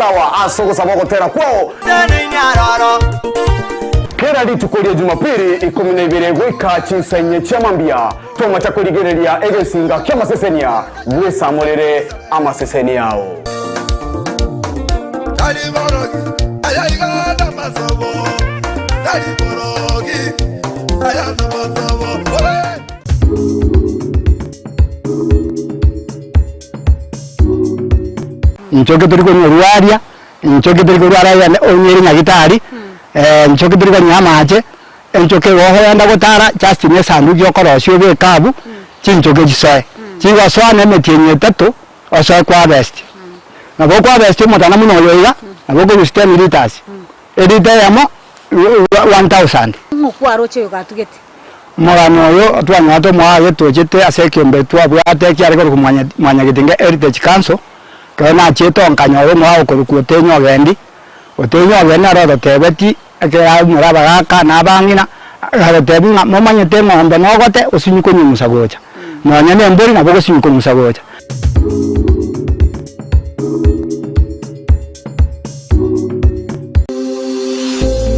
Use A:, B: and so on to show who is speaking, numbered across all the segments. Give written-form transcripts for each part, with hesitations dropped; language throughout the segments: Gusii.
A: Sawa ase ogosaba ogotera kwao. Kera rituko ria Jumapili 12 goika chinsa inye chia mambia, tomacha korigereria egesinga ki'amasesenia, bwesamorere amasesenia ao.
B: Tari borogi, aya iga namasobo, tari borogi, aya namasobo, ore.
C: Nchoke tori konywa orwaria, nchoke tori korwara aya onyere nyagitari, nchoke tori konywa amache, enchoke igo okogenda gotara just na esanduki okorosia obeke abwo, chinchoke chisoe. Chigosoa na emetienyi etato, osoe koharvest. Nabo okoharvest omotana buna oyo iga, nabo okorusia ten litres, elita eyemo 1000.
D: Ng'o kwaroche oyo gatugete?
C: Omogano oyo twanyorete omoaye tochete ase ekeombe twabwate ekiare korokwa mwanya Mwanyagetinge Heritage Council, ekero nachiete oo nkanyora omoaye okorokwa Otenyo Ogendi, Otenyo Ogendi nere ototebetie ekero aumera abagaka na abang'ina, agatotebia ng'a momanyete eng'ombe nogote osinye konyung'usa gocha, nonya na embori nabo ogosinyi kong'usa gocha.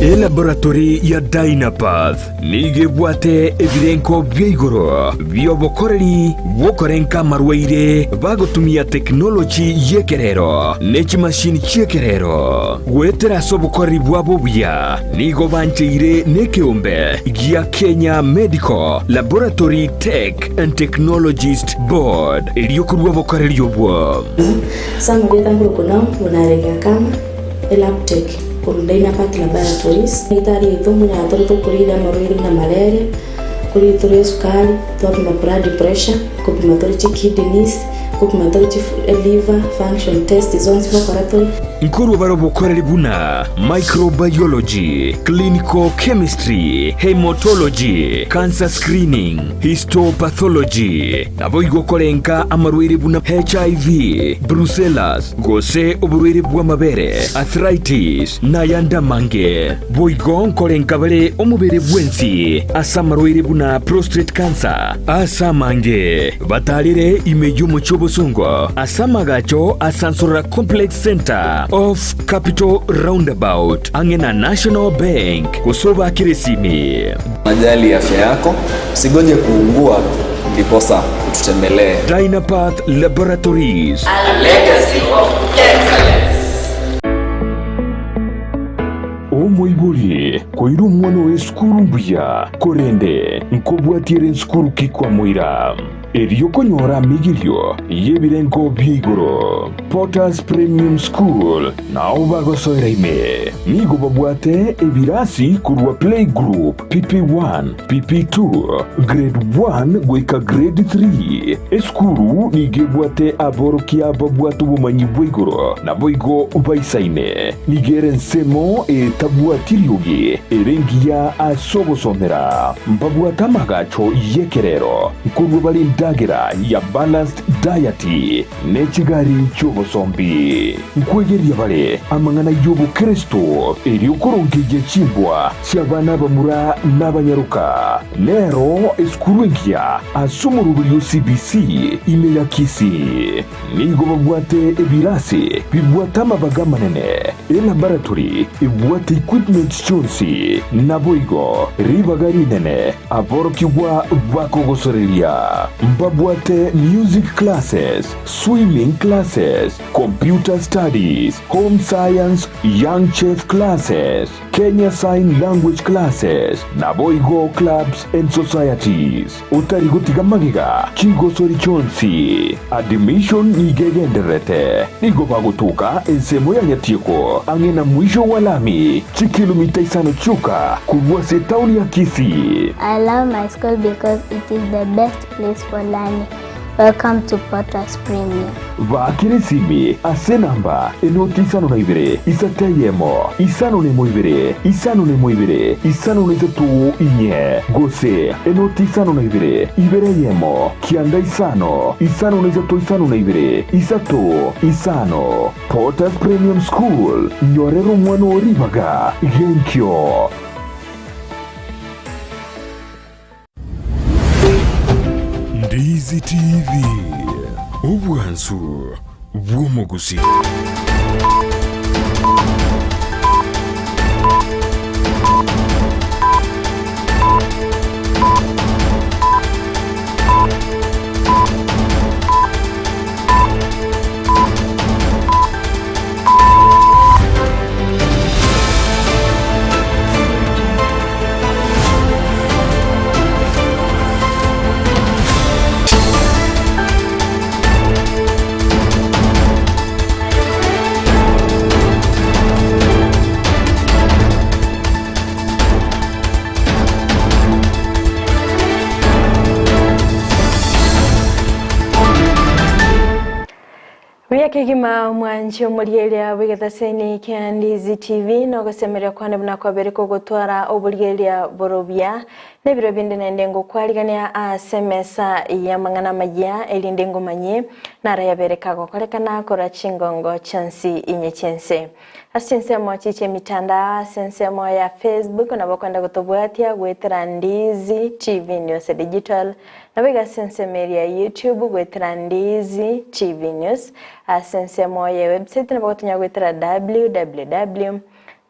E: Elaboratory ya Dynapath nigo ebwate ebirenko bia igoro bi'obokoreri bw'okorenka amarwaire bagotumia tekinoloji y'ekerero ne chimashini chi'ekerero. Goetera ase obokoreri bwabo obuya nigo bancheire nekeombe gia Kenya Medical Laboratory Tech and Technologist Board erio korua obokoreri obwo.
F: Ase amarieta nkorokwa Naomi buna Akama, Elabtech, korwa Dynapath Laboratories. Daktari oito omonyara tore tokorire amarwaire buna malaria, nkorire tore esukari, twapima blood pressure, nkopima tore chikidneys, nkopima tore chi liver function test zonsi ngokora tore.
E: Nkorwa bare obokoreri buna microbiology, clinical chemistry, haematology, cancer screening, histopathology, Naboigo korenka amarwaire buna HIV, brucellas, gose oborwaire bw'amabere, arthritis, na ayande amange. Boigo nkorenka bare omobere bwensi ase amarwaire buna prostate cancer ase amange. Batarere ime y'omochie obosongo ase amagacho a Sansorora Complex Centre off Capital Roundabout ang'e na National Bank gose obakere esimi.
G: Unajali afya yako, usigoje kuugua ndiposa ututembelee.
E: Dynapath Laboratories.
H: A legacy of excellence.
E: Omoibori koira omwana oye esukuru mbuya, korende nkobwatia ere nsukuru ki kwamoira? Erio konyora amigirio y'ebirengo bia igoro, Potter's Premium School nao bagosoera ime. Nigo babwate ebirasi korwa Playgroup, PP1, PP2, Grade 1 goika Grade 3. Esukuru nigo ebwate aborokia babwate obomanyi bwa igoro naboigo baisaine. Nigo ere ensemo etabwati riogi ere engiya ase ogosomera. Mbabwate amagacho y'ekerero nkorua bare endagera ya balanced diet ne chigari chi'obosombi. Nkwegeria bare amang'ana y'obokeresto erio korongeyia chimbwa chi'abana abamura n'abanyaroka. Nero esukuru engiya ase omoroberi o CBC ime ya Kisii. Nigo babwate ebirasi bibwate amabaga amanene, elaboratory ebwate equipment chionsi, naboigo ribaga rinene aborokigwa bakogosoreria. Mbabwate music classes, swimming classes, computer studies, home science, young chef classes, Kenya Sign Language classes, naboigo clubs and societies. Otari gotiga magega chigosori chionsi. Admission nigo egendererete. Nigo bagotoka ensemo ya Nyatieko ang'e na mwisho wa lami, chikilomita isano chioka korwa ase etaoni ya Kisii.
I: I love my school because it is the best place for learning. Welcome to Potter's Premium.
E: Baakera esimi ase enamba enoti isano na ibere, isato eyemo, isano nemo ibere, isano nemo ibere, isano na isato inye, gose enoti isano na ibere, ibere eyemo, kianda isano, isano na isato isano na ibere, isato, isano. Potter's Premium School, nyorera omwana oo ribaga genkio. Ndizi TV, obwansu bw'omogusii.
J: Mbuya kegima mwanche omorieria bw'egetaseni kia Ndizi TV na ogosemeria kwane buna kwabere kogotwara oborieria borobia na ebiro binde naende ngokwarigania ase emesa y'amang'ana amayia erinde ngomanyie narayabere kagokorekana korwa chingongo chionsi inye chi'ense. Ase chinsemo chi chi'emitandao ase ensemo ya Facebook nabo okwenda gotobwatia goetera Ndizi TV News Digital Naboigo ase ensemo eria ya YouTube goetera Ndizi TV News. Ase ensemo ye website nabo gotonya goetera www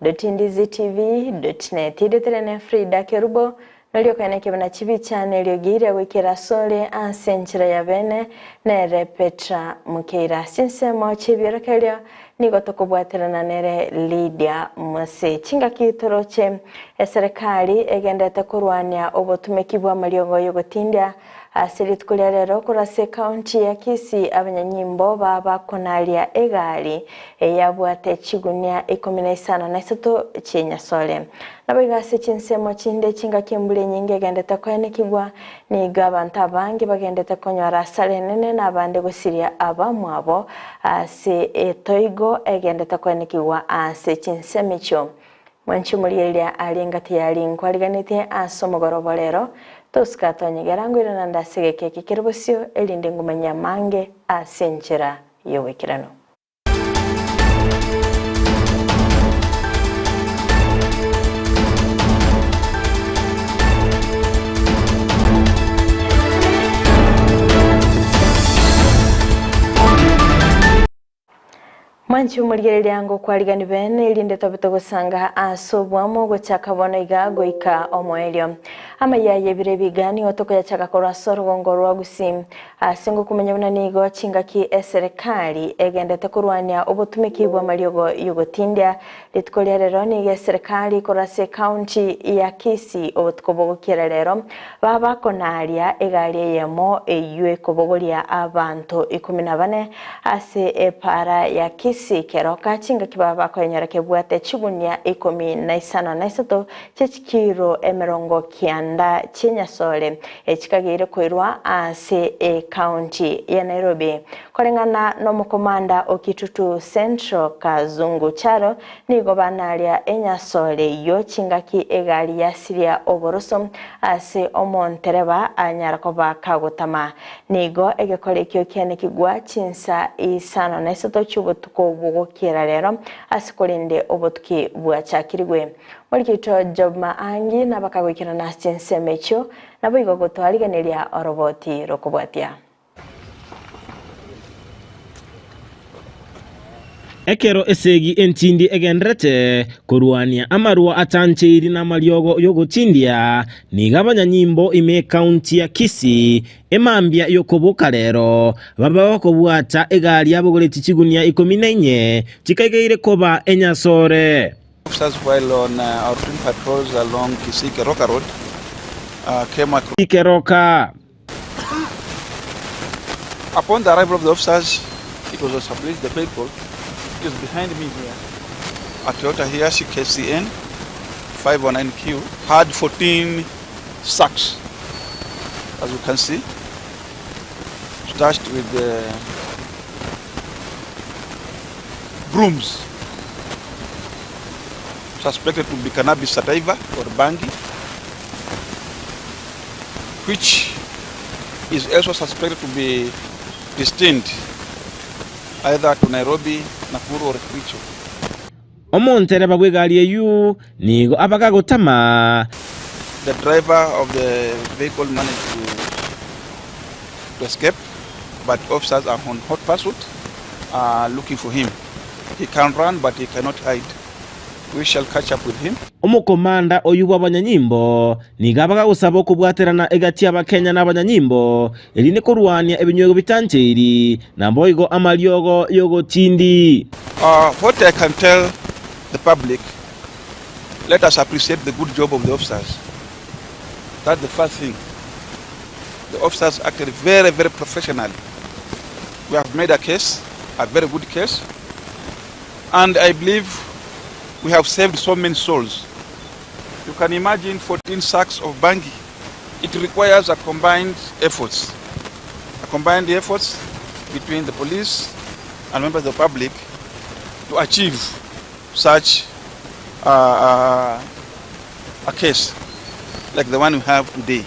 J: dot ndizitv dot net. Rietera ne Frida Kerubo, noria okoeneke buna chibicha na eriogi riria goikera asore ase enchera ya bene, nere Petra Mukeira. Ase ensemo chi'ebiorokererio nigo tokobwaterana nere Lydia Mose. Chingaki toroche eserekari egenderete korwania obotumeki bw'amariogo y'ogotindia ase rituko ria rero korwa ase ekaunti ya Kisii abanyanyimbo babakonaria egari eyabwate chigunia ikomi na isano na isato chi'enyasore. Naboigo ase chinsemo chinde chingaki embura enyinge egenderete koenekigwa Nigo abanto abange bagendete konyora asara enene na abande gosiria abamwabo ase etoigo egendete koenekigwa ase chinsemo echio. Mwanche omorieria aria engati yaria nkwariganetie ase omogoroba o rero, tosika tonyegera ngoirana naende ase egeka eke kere bosio, erinde ngomanyie amange ase enchera y'oboikeranu. Mwanche omorigereria ngokwarigani bene, erinde tobe togosanga ase oboamo gochaka bono iga goika omoerio. Amaya y'ebiro ebiga nigo tokoyachaka korwa ase orogongo rwa Gusii. Ase ngokumanya buna nigo chingaki eserekari egendete korwania obotumeki bw'amariogo y'ogotindia, rituko ria rero nigo eserekari korwa ase ecounty ya Kisii obotuko bogokiera rero babakonaria egari eyemo eyio ekobogoria abanto ikomi na bane ase epaara ya Kisii Keroka chingaki baba bakoyenyora kebwate chigunia ikomi na isano na isato chie chikiro emerongo kianda chi'enyasore echikageire koirwa ase ecounty ya Nairobi. Koreng'ana nomokomanda o Kitutu Central Kazungu Charo nigo banaria enyasore eyio chingaki egari yasiria oboroso ase omontereba anyara koba kagotama. Nigo egekora ekio kianekigwa chinsa isano na isato chi'obotuko bw'ogokiera rero ase korende obotuki bwachakirigwe. Morikito Job Maangi nabakagoikerana ase chinsemo echio, naboigo gotwarigeneria oroboti rokobwatia.
K: Ekero esegi entindi egenderete korwania amarwa atancheiri namariogo y'ogotindia, nigo abanyanyimbo ime ekaunti ya Kisii emambia y'okoboka rero babe bakobwata egari yabogoretie chigunia ikomi na inye chikaigeire koba enyasore.
L: Officers while on uh, routine patrols along Kisii Keroka Road uh, came across.
K: Keroka.
L: Upon the arrival of the officers, it was established the vehicle which is behind me here, a Toyota Hiace KCN 519Q, had 14 sacks, as you can see, stashed with the brooms suspected to be cannabis sativa or bangi, which is also suspected to be destined either to Nairobi, Nakuru or Kericho.
K: Omontereba bw'egari eyio nigo abaga gotama.
L: The driver of the vehicle managed to, to escape, but officers are on hot pursuit uh, looking for him. He can run, but he cannot hide. We shall catch up with him.
K: Omokomanda oyio bw'abanyanyimbo nigo abaga gosaba okobwaterana egati y'Abakenya na abanyanyimbo, erinde korwania ebinywego bitancheiri, naboigo amariogo y'ogotindi.
L: Uh, what I can tell the public, let us appreciate the good job of the officers. That's the first thing. The officers acted very, very professionally. We have made a case, a very good case, and I believe we have saved so many souls. You can imagine 14 sacks of bangi. It requires a combined efforts, a combined efforts between the police, and members of the public to achieve such a case like the one we have today.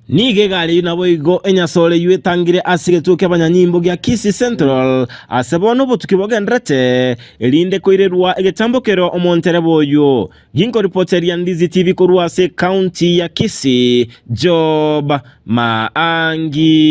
K: Nigo egari eyio naboigo enyasore eyio etangire ase egetuo ki'abanyanyimbo gia Kisii Central ase bono obotuki bogendererete, erinde koirerwa egetambo keria omontereba oyio. Ginkoripoteria Ndizi TV korwa ase ekaunti ya Kisii, Job Maangi.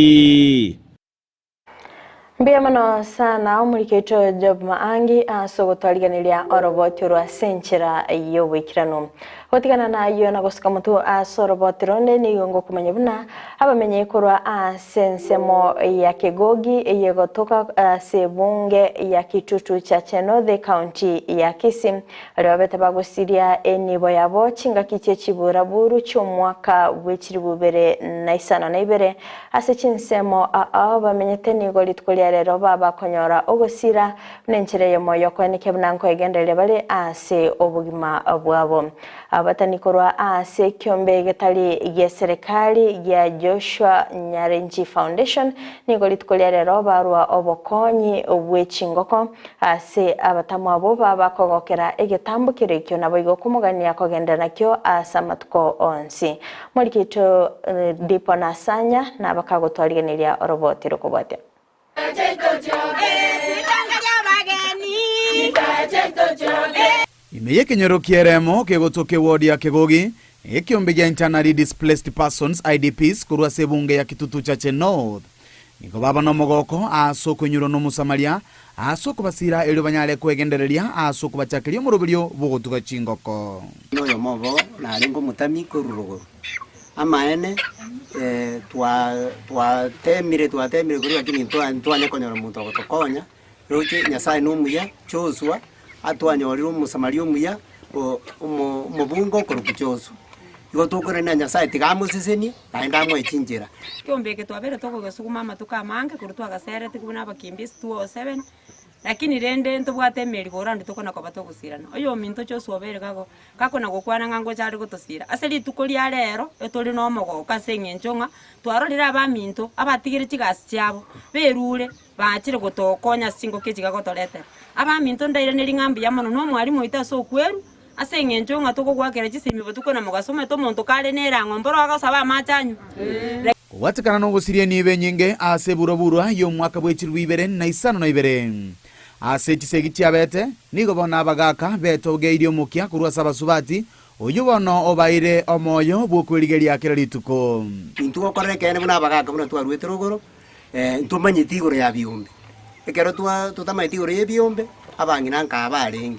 J: Mbuya mono sana omoriki oito Job Maangi ase ogotwarigeneria oroboti orwo ase enchera y'oboikeranu. Gotigana nayio na gosuka motwe ase oroboti ronde nigo ngokomanya buna abamenyi korwa ase ensemo ya Kegogi eyegotoka ase ebunge ya Kitutu Chache North ecounty ya Kisii baria babete bagosiria enibo yabo chingaki chie chiburaburu chi'omwaka bwe chilifu ibere na isano na ibere Ase chinsemo aa bamenyete nigo rituko ria rero babakonyora ogosira, buna enchera eyemo y'okoenekia buna nkoegendereria bare ase obogima bwabo. Abatani korwa ase ekiombe getari gi'eserekari gia Joshua Nyarenchi Foundation nigo rituko ria rero barua obokonyi bwe chingoko ase abatamu abwo babakogokera egetambo keria ekio naboigo komogania kogenderera nakio ase amatuko onsi. Morikito Dipo na Sanya nabakagotwarigeneria oroboti rokobwatia.
M: Ime y'ekenyoro ki'eremo kegotoka ewodi ya Kegogi, ekiombe gia Internally Displaced Persons, IDPs, korwa ase ebunge ya Kitutu Chache North, nigo baba nomogoko ase okoinyurwa n'Omosamaria ase okobasiira erio banyare kwegendereria ase okobachakeria omoroberio bw'ogotuga chingoko.
N: Noyomo obo narenge omotami korwa rogoro. Amaene twatemire twatemire korwa lakini ntwanya konyora omonto ogotokonya, roche Nyasaye nomuya, Joshua atwanyorire omosamaria omuya, omobunge okorokwa Joshua. Igo tokoirania Nyasaye tiga amosesenie, naende amoe chinchera.
O: Ekeombe eke twabeire tokogesuguma amatuko amange korwa twagaseretigwe buna abakimbizi 207, Lakini rende ntobwate emerigo orande tokona koba togosirana. Oyominto Joshua obeire gago gakona gokwana ng'a ngocha are gotosira. Ase rituko ria rero etore nomogoko ase eng'encho ng'a twarorire abaminto abatigire chigasi chiabo, berure bachire gotokonya ase chingoko echi gagotoretera. Abaminto ndairanerie ng'a mbuya mono na omwalimu oito ase okwerwa, ase eng'encho ng'a tokogwakera chisemi botuko na mogaso omanyete omonto kare nerang'o mboro agosaba amache anywe.
M: Kobwatekana nogosiria enibo enyinge ase eburabura y'omwaka bwe chilifu ibere na isano na ibere. Ase chisegi chiabete, nigo bono abagaaka betogeirie omokia korwa ase abasubati, oyio bono obaeire omoyo bw'okwerigeria kera rituko.
N: Intwe gokorera ekeene buna abagaaka buna twaruete rogoro, ntomanyeti igoro ya biombe. Ekero twa totamanyeti igoro y'ebiombe, abang'ina nkaa barenge.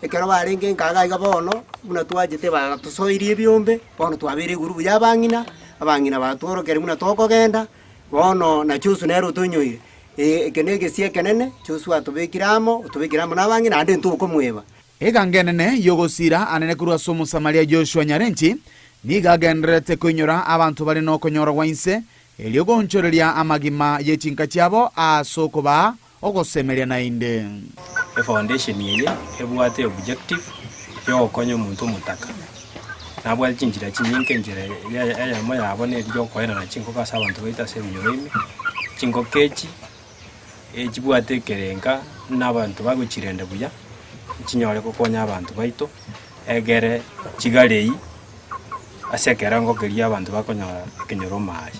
N: Ekero barenge nkaa iga iga bono, buna twachete bagatosoirie ebiombe, bono twabeire egurubu ya abang'ina, abang'ina batworokereria buna tokogenda, bono na Joshua nere otoinyoire. Eke na egesie ekenene, Joshua atobekire amo, otobekire amo na abang'ina naende ntokomoeba.
M: Eganga enene y'ogosiira anene korwa ase Omosamaria Joshua Nyarenchi nigo agendererete koinyora abanto bare nokonyora gwa inse, erio goonchoreria amagima ye chinka chiabo ase okobaa ogosemeria naende.
P: Efoundation eye ebwate objective yogokonya omonto omotaka. Nabwate chinchera chinyinge, enchera eyemo yabo neri yokoenana chingoko ase abanto baito ase ebinyoro ime, chingoko echi echibwate ekerenga buna abanto bagochirenda buya, nchinyore gokonya abanto baito, egere chigarei ase ekerengo keria abanto bakonyora ekenyoro maye.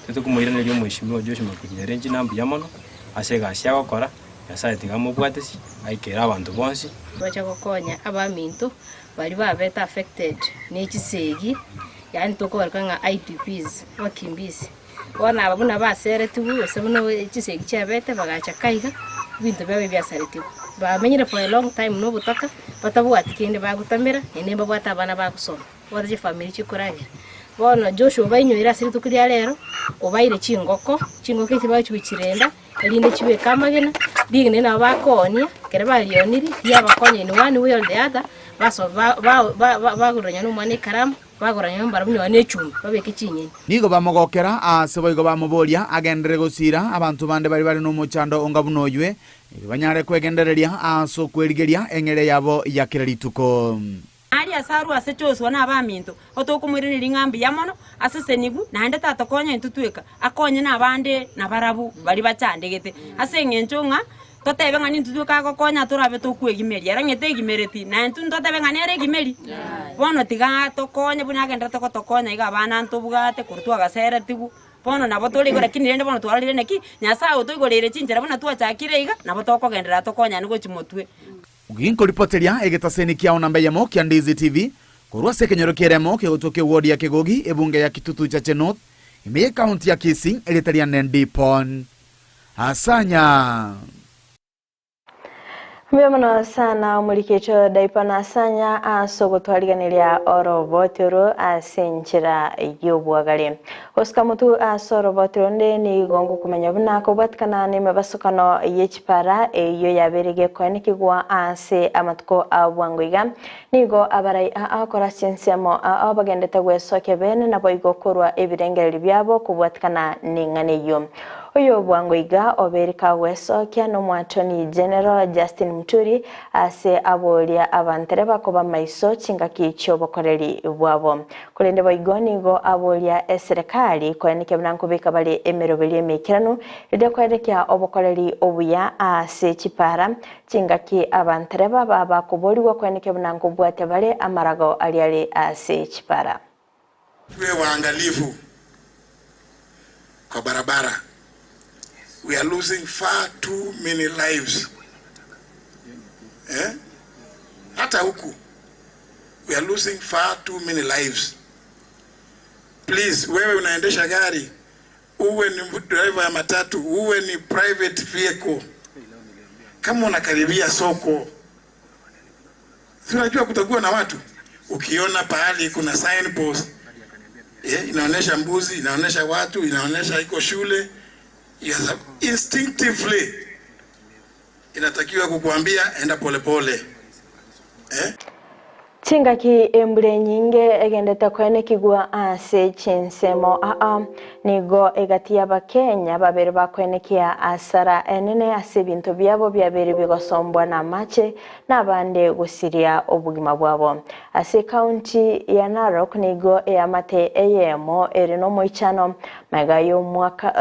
P: Totokomoiraneria omweshimiwa Joshua Makundi Nyarenchi na mbuya mono ase egasi agokora, Nyasaye tiga amobwatesi aikere abanto bonsi.
Q: Gocha gokonya abaminto baria babete affected ne chisegi, yaani tokobaroka ng'a IDPs, abakimbizi. Bono aba buna baseretigwe gose buna chisegi chiabete bagacha kaiga, ebinto biabo ebiasaretigwe. Bamenyire for a long time na obotaka, batabwati kende bagotamera, naende mbabwate abana bagosoma, babwate chifamiri chikoragera. Bono Joshua obainyoire ase rituko ria rero, obaire chingoko, chingoko echi bagochi gochirenda, erinde chibeke amagena, rigena nabo bakoonia, ekero barioniri, riabakonya in one way or the other, baso ba- ba- ba- bagorera nonya na omwana ekaramu, bagora nonya mbarabwo nonya na echumbi, babeke chinyeni.
M: Nigo bamogokera aase boigo bamoboria agenderere gosiira abanto bande baria bare nomochando onga buna oywe, erio banyare kwegendereria aase okwerigeria eng'eria yabo ya kera rituko.
O: Aria ase arue ase Joshua na abaminto, otokomoiraneria ng'a mbuya mono asesenigwe, naende tatokonya intwe tweka, akonye nabande nabarabwo baria bachandegete, ase engencho ng'a Totebe ng'a nintwe tweka agokonya torabe tokwegimeria, ere ng'ete egimereti, na intwe ntotebe ng'a nere egimeri? Bono tiga atokonye buna agenderete gotokonya iga abana ntobwate korwa twagaseretigwe, bono nabo tore igo lakini rende bono twarorire naki, Nyasaye otoigoreire chinchera buna twachakire iga, nabo tokogenderera tokonyane gochia motwe.
M: Ginkoripoteria egetaseni kiao namba eyemo kia Ndizi TV korwa ase ekenyoro ki'eremo kegotoka ewodi ya Kegogi, ebunge ya Kitutu Chache North, ime y'ecounty ya Kisii, erieta riane Ndipon Asanya.
J: Mbuya mono sana omoriketio Daipa Asanya ase ogotwariganeria oroboti oro ase enchera y'obwagare. Gosuka motwe ase oroboti ronde nigo ngokomanya buna kobwatikana nemebasokano ye chipara eyio yabeire gekoenekigwa ase amatuko a bwango iga. Nigo abarai aa kora chinsemo aa bagendete gwesokia bene naboigo korwa ebirengererio biabo kobwatikana neng'ana eyio. Oyo bwango iga obeire kagwesokia nomwatoni General Justin Muturi ase aboria abantereba koba maiso chingaki chiobokoreri bwabo. Korende boigo nigo aboria eserekari koenekia buna nkobeka bare emeroberio emeikeranu erio koenekia obokoreri obuya ase chipara chingaki abantereba baba koborigwa koenekia buna nkobwatia bare amarago aria are ase chipara.
B: Tuwe waangalifu kwa barabara, we are losing far too many lives eh? Hata huku we are losing far too many lives. Please, wewe unaendesha gari, uwe ni driver ya matatu, uwe ni private vehicle, kama unakaribia soko, si unajua kutakuwa na watu. Ukiona pahali kuna signpost eh, inaonyesha mbuzi, inaonyesha watu, inaonyesha iko shule, you have instinctively inatakiwa kukuambia enda polepole eh?
J: Chingaki embura enyinge egendete koenekigwa ase chinsemo aa nigo egati y'Abakenya babere bakoenekia asara enene ase ebinto biabo biabeire bigosombwa namache na abande gosiria obogima bwabo. Ase ekaunti ya Narok nigo eamate eyemo ere nomoichano magega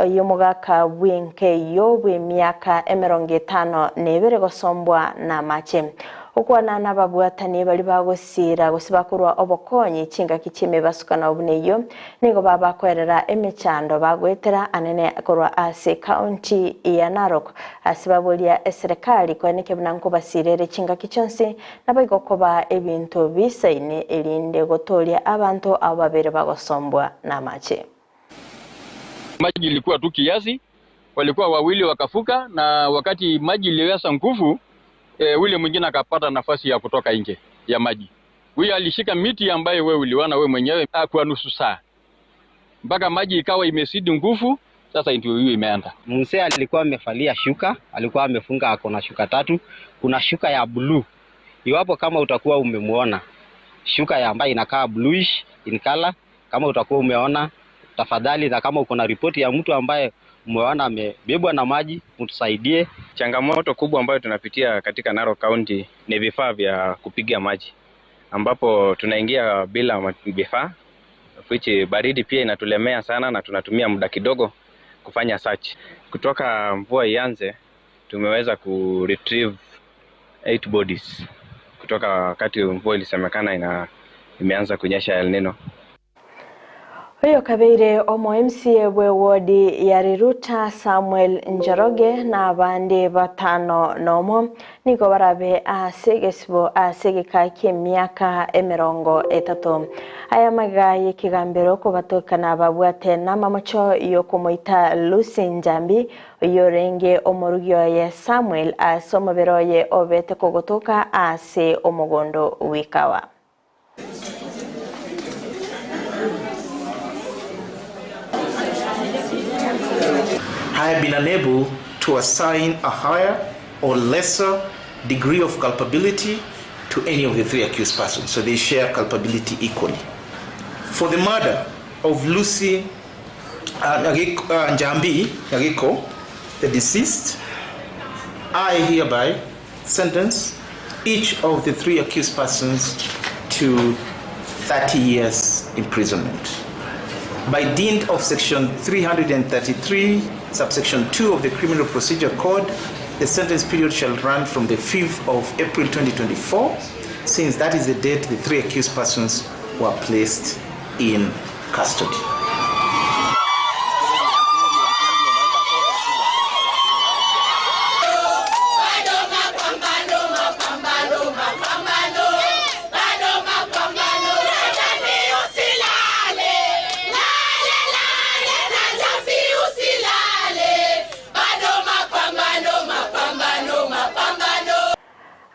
J: y'omogaka bw'enka eyio bw'emiaka emerongo etano na ebere gosombwa namache. Okwana nababwatani baria bagosiira gose bakorwa obokonyi chingaki chi'emebasukano buna eyio, nigo babakoerera emechando bagoetera anene korwa ase ekaunti ya Narok ase baboria eserekari koenekia buna nkobasiira ere chingaki chionsi naboigo kobaa ebinto bisaine erinde gotooria abanto abo babere bagosombwa namache.
R: Maji ilikuwa tu kiasi, walikuwa wawili wakafuka, na wakati maji iliweza nguvu e, ule mwingine akapata nafasi ya kutoka nje ya maji. Huyo alishika miti ambayo wewe uliona wewe mwenyewe kwa nusu saa mpaka maji ikawa imezidi nguvu, sasa ndio hiyo imeenda.
S: Mzee alikuwa amevalia shuka, alikuwa amefunga, ako na shuka tatu. Kuna shuka ya bluu, iwapo kama utakuwa umemuona shuka ya ambayo inakaa bluish in color, kama utakuwa umeona tafadhali, na kama uko na ripoti ya mtu ambaye umeona amebebwa na maji, mtusaidie.
T: Changamoto kubwa ambayo tunapitia katika Narok County ni vifaa vya kupiga maji, ambapo tunaingia bila vifaa, which baridi pia inatulemea sana na tunatumia muda kidogo kufanya search. Kutoka mvua ianze, tumeweza ku retrieve 8 bodies kutoka wakati mvua ilisemekana ina imeanza kunyesha El Nino.
J: Oyo kabeire omo MCA bwe wodi ya Riruta Samuel Njoroge na abande batano nomo nigo barabe ase egesibo ase egeka ki'emiaka emerongo etato. Aya magega y'ekegambero kobatokana babwate n'amamocho y'okomoita Lucy Njambi oyorenge omorugi oye Samuel ase omobere oye obete kogotoka ase omogondo bw'ekawa.
U: I have been unable to assign a higher or lesser degree of culpability to any of the three accused persons, so they share culpability equally. For the murder of Lucy Njambi Nyagiko, the deceased, I hereby sentence each of the three accused persons to 30 years imprisonment. By dint of section 333, subsection 2 of the Criminal Procedure Code, The sentence period shall run from the 5th of April 2024, since that is the date the three accused persons were placed in custody.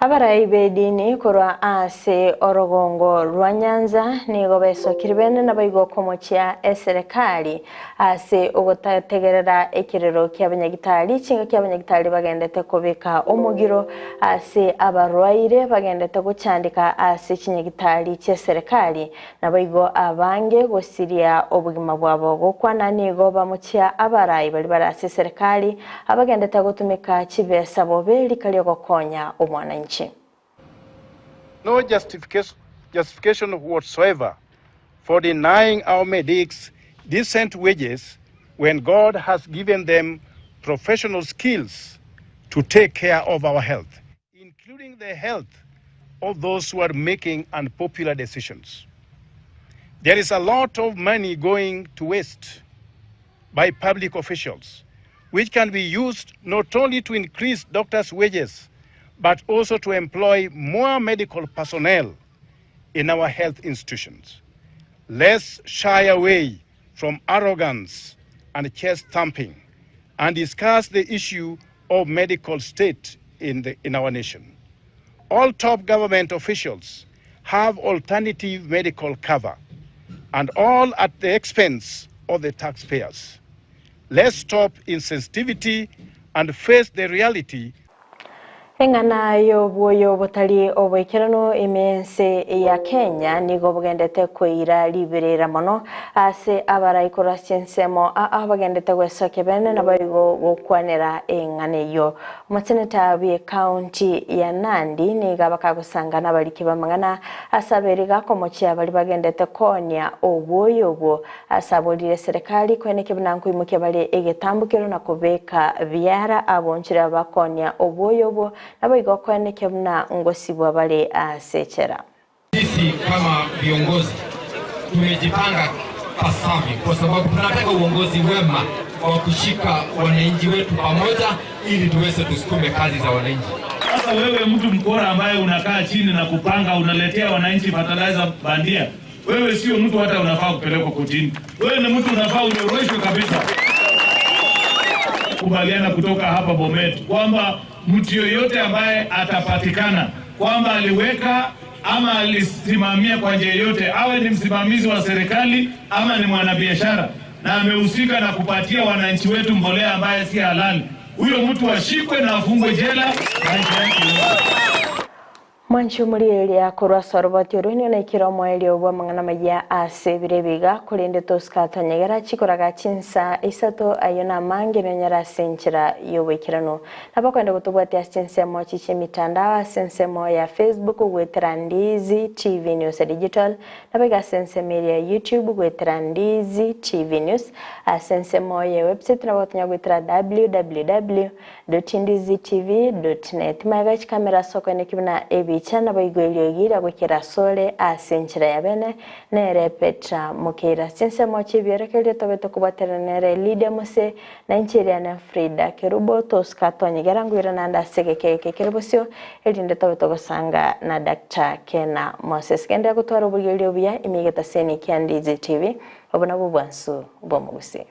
J: Abarai b'edini korwa ase orogongo rwa Nyanza nigo besokire bene naboigo komochia eserekari ase ogotategerera ekerero ki'abanyagitari chingaki abanyagitari bagendete kobeka omogiro ase abarwaire bagendete gochandeka ase chinyagitari chi'eserekari Naboigo abange gosiria obogima bwabo gokwana nigo bamochia abarai baria bare ase eserekari abagendete gotumeka chibesa bobe rika riogokonya omwananchi.
L: No justification whatsoever for denying our medics decent wages when God has given them professional skills to take care of our health, including the health of those who are making unpopular decisions. There is a lot of money going to waste by public officials, which can be used not only to increase doctors' wages, but also to employ more medical personnel in our health institutions. Let's shy away from arrogance and chest thumping and discuss the issue of medical state in, the, in our nation. All top government officials have alternative medical cover and all at the expense of the taxpayers. Let's stop insensitivity and face the reality
J: Eng'ana y'obwoyo botari oboikeranu ime y'ense ya Kenya nigo bogendete koira riberera mono ase abarai korwa ase chinsemo aa bagendete gwesokia bene naboigo gokwanera eng'ana eyio. Omoseneta bw'ecounty ya Nandi nigo abakagosanga nabariki b'amang'ana ase abere gakomochia baria bagendete koonia obwoyo obwo Ase aborire eserekari koenekia buna nkoimokia bare egetambokero na kobeka biara abonchire abakonia obwoyo obwo, naboigo koenekia buna ngosibwa bare ase echela.
A: Sisi kama viongozi tumejipanga pasavyo, kwa sababu tunataka uongozi wema wa kushika wananchi wetu pamoja, ili tuweze tusukume kazi za wananchi.
V: Sasa wewe mtu mkora ambaye unakaa chini na kupanga, unaletea wananchi fertilizer bandia, wewe sio mtu hata unafaa kupelekwa kotini. Wewe ni mtu unafaa unyoroshwe kabisa. Kubaliana kutoka hapa Bomet kwamba mtu yoyote ambaye atapatikana kwamba aliweka ama alisimamia kwa njia yoyote, awe ni msimamizi wa serikali ama ni mwanabiashara na amehusika na kupatia wananchi wetu mbolea ambaye si halali, huyo mtu ashikwe na afungwe jela maisha yake yote.
J: Mwanche omorieria korwa ase oroboti orwo nigo naikire omoerio bw'amang'ana amaya ase ebiro ebi iga, korende tosika tonyegera chikoraga chinsa isato ayio namange nonyare ase enchera y'oboikeranu. Nabo okoenda gotobwatia ase chinsemo chi chi'emitandao ase ensemo ya Facebook goetera Ndizi TV News Digital, nabo iga ase ensemo eria ya YouTube goetera Ndizi TV News, ase ensemo ye website nabo otonya goetera www. Ndizitv.net Magega chikamera ase okoeneki buna ebicha naboigo eriogi riagoikera asore ase enchera ya bene nere Petra Mokeira. Chinsemo chi'ebiorokererio tobete kobwaterana nere Lydia Mose na inche eriane Frida Kerubo tosuka twanyegera ngoira naende ase egeka eke kere bosio erinde tobe togosanga na Doctor Kena Moses. Genderera gotwara oborigereria obuya ime egetaseni kia Ndizi TV obo nabwo obwansu bw'omogusii.